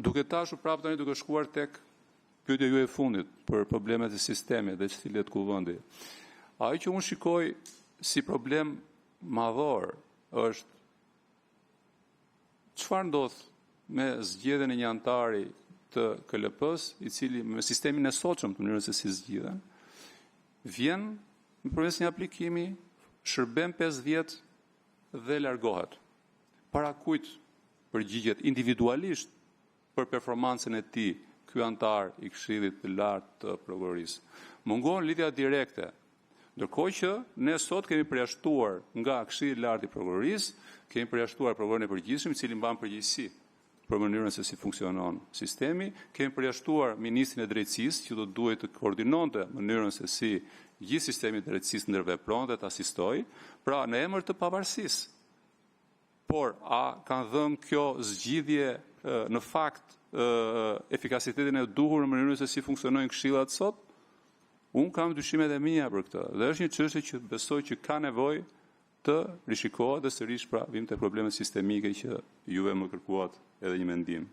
Duke dashur prapë tani, duke shkuar te pyetja juaj e fundit për problemet e sistemit dhe si flet Kuvendi, ajo që unë shikoj si problem madhor është: çfarë ndodh me zgjedhjen e një anëtari të KLP-së, i cili me sistemin e sotshëm, të mënyrës se si zgjidhen, vjen nëpërmjet një aplikimi, shërben 5 vjet dhe largohet? Para kujt përgjigjet individualisht për performancën e tij ky anëtar i Këshillit të Lartë të Prokurorisë? Mungon lidhja direkte. Ndërkohë që ne sot kemi përjashtuar nga Këshilli i Lartë i Prokurorisë Prokurorin e Përgjithshëm, i cili mban përgjegjësi për mënyrën se si funksionon sistemi, kemi përjashtuar ministrin e Drejtësisë, që do të duhej të koordinonte mënyrën se si i gjithë sistemi i drejtësisë ndërvepron dhe të asistojë, pra në emër të pavarësisë. Por, a ka dhënë kjo zgjidhje, në fakt, efikasitetin e duhur në mënyrën se si funksionojnë këshillat sot? Unë kam dyshimet e mia për këtë dhe është një çështje që besoj se ka nevojë të rishikohet dhe sërish vijmë te problemet sistemike, që ju më kërkuat edhe një mendim.